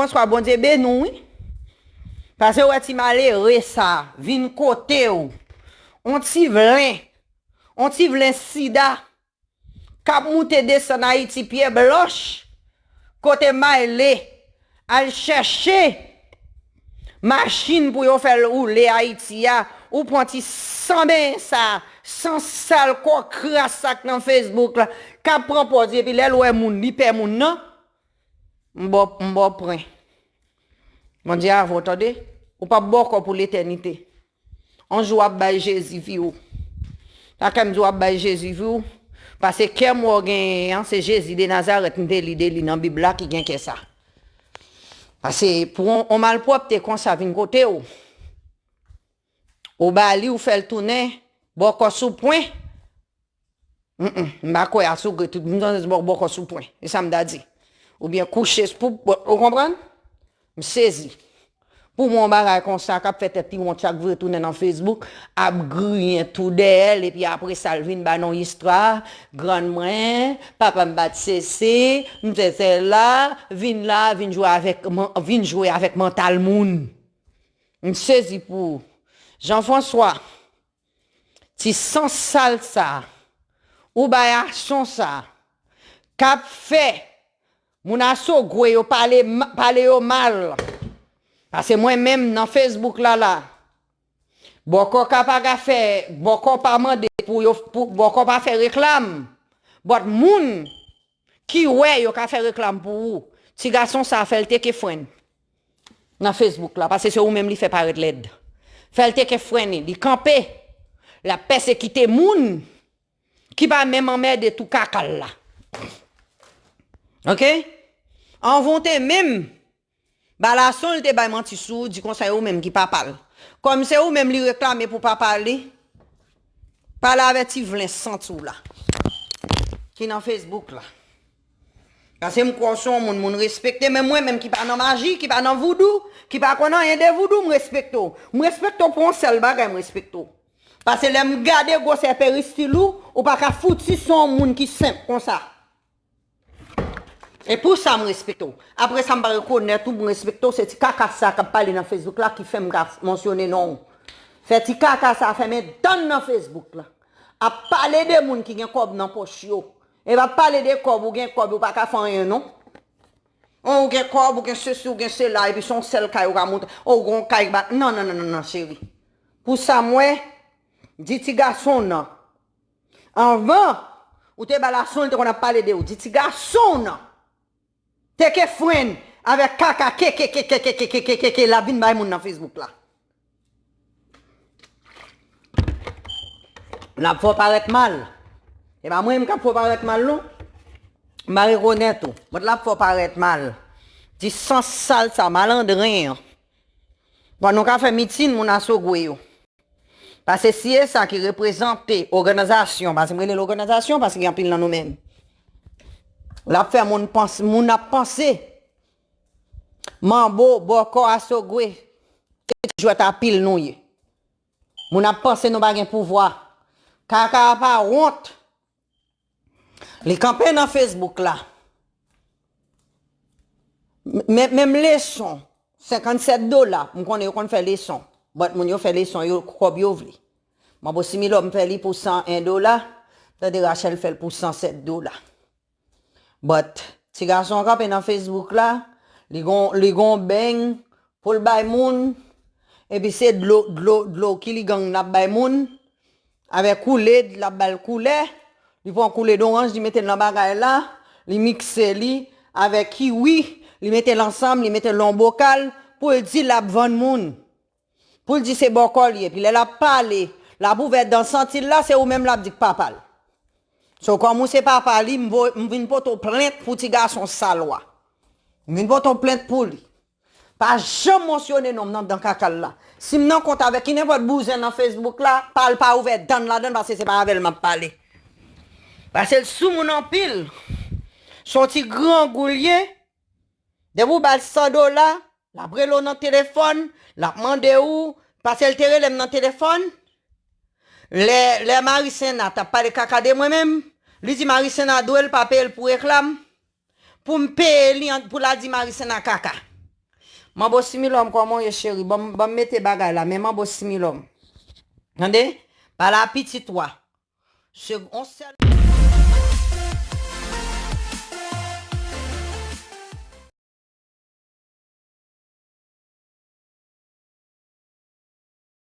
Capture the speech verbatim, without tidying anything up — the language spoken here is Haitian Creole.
Fwanswa, Bondye beni w, wi. Paske w wè ti malere sa vin kote w. On ti vlen, on ti vlen sida k ap moute desann Ayiti pye blanch, kote Mayle al chèche machin pou yo fè l woule Ayiti a, ou pran ti san benyen sa, san sal kò kras sa k nan Facebook la, k ap pran pòz, epi lè l wè moun, li pè moun nan, m ba w, m ba w pwen. Bondye avè w, tande. Ou p ap bòkò pou letènite. On jou w ap bay Jezi vi w. Sa k fè m di w ap bay Jezi vi w, paske kè m wè w genyen an, se Jezi de Nazarèt m te li de li nan Bib la ki gen kè sa. Paske pou on, on malpwòpte konsa vin kote w, ou ba li, ou fè l tounen bòkò sou pwen. Mm, mm, m pa kwè a sou gre tout moun santi bò- bòkò sou pwen. E sa m ta di. Oubyen kouche pou, ou konprann? M sezi. Pou mwen, yon bagay konsa k ap fè tèt li wont chak vre tounen nan Facebook, ap griyen tou dèyè l, epi apre sa, l vin ba nou istwa, grann mwen, papa m pa t sesi, m sesi la, vin la, vin jwe avèk, man- vin jwe avèk mantal moun. M sezi pou ou. Jean François, ti san sal sa, ou bay aksyon sa, k ap fè moun Asogwe yo pale, ma- pale yo mal. Paske mwen menm nan Facebook la la, bòkò ka pa ka fè, bòkò pa mande pou yo, pou, bòkò pa fè reklam. But moun ki wè yo ka fè reklam pou ou, ti gason sa fè l teke fren nan Facebook la, paske se ou menm li fè parèt lèd. Fè l teke fren li, li kanpe, l ap pèsekite moun ki pa menm anmède tou kaka l la. Oke? Anvan w te menm ba lason, li te bay manti sou ou, di konsa e ou menm ki papa l. Kòm se ou menm li reklame pou papa li, pale avè ti vlen santi w la, ki nan Facebook la. Paske m kwè w se yon moun, moun respekte, men mwen menm ki pa nan maji, ki pa nan voudou, ki pa konn anyen de voudou, m respekte w. M respekte w pou yon sèl bagay, m respekte w. Paske lè m gade gwosè peristil ou, ou pa ka fouti se yon moun ki senp konsa. E pou sa m respekte w. Apre sa m pa rekonèt ou, m respekte w, se ti kaka sa k ap pale nan Facebook la ki fè m ka mansyone non w. Fè ti kaka sa fèmen dann nan Facebook la. Ap pale de moun ki gen kòb nan pòch yo. E p ap pale de kòb, ou gen kòb, ou pa ka fè anyen non. Ou gen kòb, ou gen sesi, ou gen sela, epi se yon sèl kay ou ka moute. Ou gen yon kay ba, non, non, non, non, non, cheri. Pou sa m wè, di ti gason w nan. Anvan, ou te ba lason, li te konn ap pale de ou. Di ti gason w nan. Teke fren avèk kaka ke, ke, ke, ke, ke, ke, ke, ke, ke, ke, l ap vin bay moun nan Facebook la. L ap fè w parèt mal. E pa mwen menm k ap fè w parèt mal, non. M pa rekonèt ou. Mwen, l ap fè w parèt mal. Ti san sal sa, malandren an. Bon, nou ka fè mitin moun Asogwe yo. Paske si e sa ki reprezante òganizasyon, paske m rele l òganizasyon, paske gen anpil nan nou menm. L ap fè moun panse, moun ap panse, manbo, bòkò, Asogwe, se ti jwèt a pil nou ye. Moun ap panse nou pa gen pouvwa. Kaka a pa wont. Li kanpe nan Facebook la. Men, menm leson, senkannsèt dola, m konnen yo konn fè leson. But moun yo fè leson, yo, kòb yo vle. Manbo Similò, m fè li pou san en dola, tande Rachel fè l pou san sèt dola. But, ti gason an kanpe nan Facebook la, li gon, li gon beny pou l bay moun, epi se dlo, dlo, dlo kiligang l ap bay moun, avèk kouled, l ap ba l koulè, li pran kouled oranj, li mete l nan bagay la, li mikse li avèk kiwi, li mete l ansanm, li mete l nan yon bokal, pou l di l ap vann moun. Pou l di se bòkò l ye. Epi lè l ap pale, l ap ouvè dan santi l la, se ou menm l ap di k papa l. So, kòm ou se papa li, m vo- m vin pote w plent pou ti gason sal ou a. M vin pote w plent pou li. Pa janm mansyone non m nan dan kaka l la. Si m nan kont avèk ki nenpòt bouzen nan Facebook la, pa l pa ouvè dan l ladan l, paske se pa avè l m ap pale. Paske l sou moun anpil. Se yon ti grangou l ye. Depi w ba l san dola, l ap rele w nan telefòn, l ap mande w, paske l te rele m nan telefòn. Lè, lè Marie Sena t ap pale kaka de mwen menm, li di Marie Sena dwe l pa peye l pou reklam, pou m peye li an- pou l al di Marie Sena kaka. Manbo Similòm, kòman w ye, cheri? Ban m, ban m mete bagay la, men Manbo Similòm. Tande? Pale a pitit ou a. Se yon sèl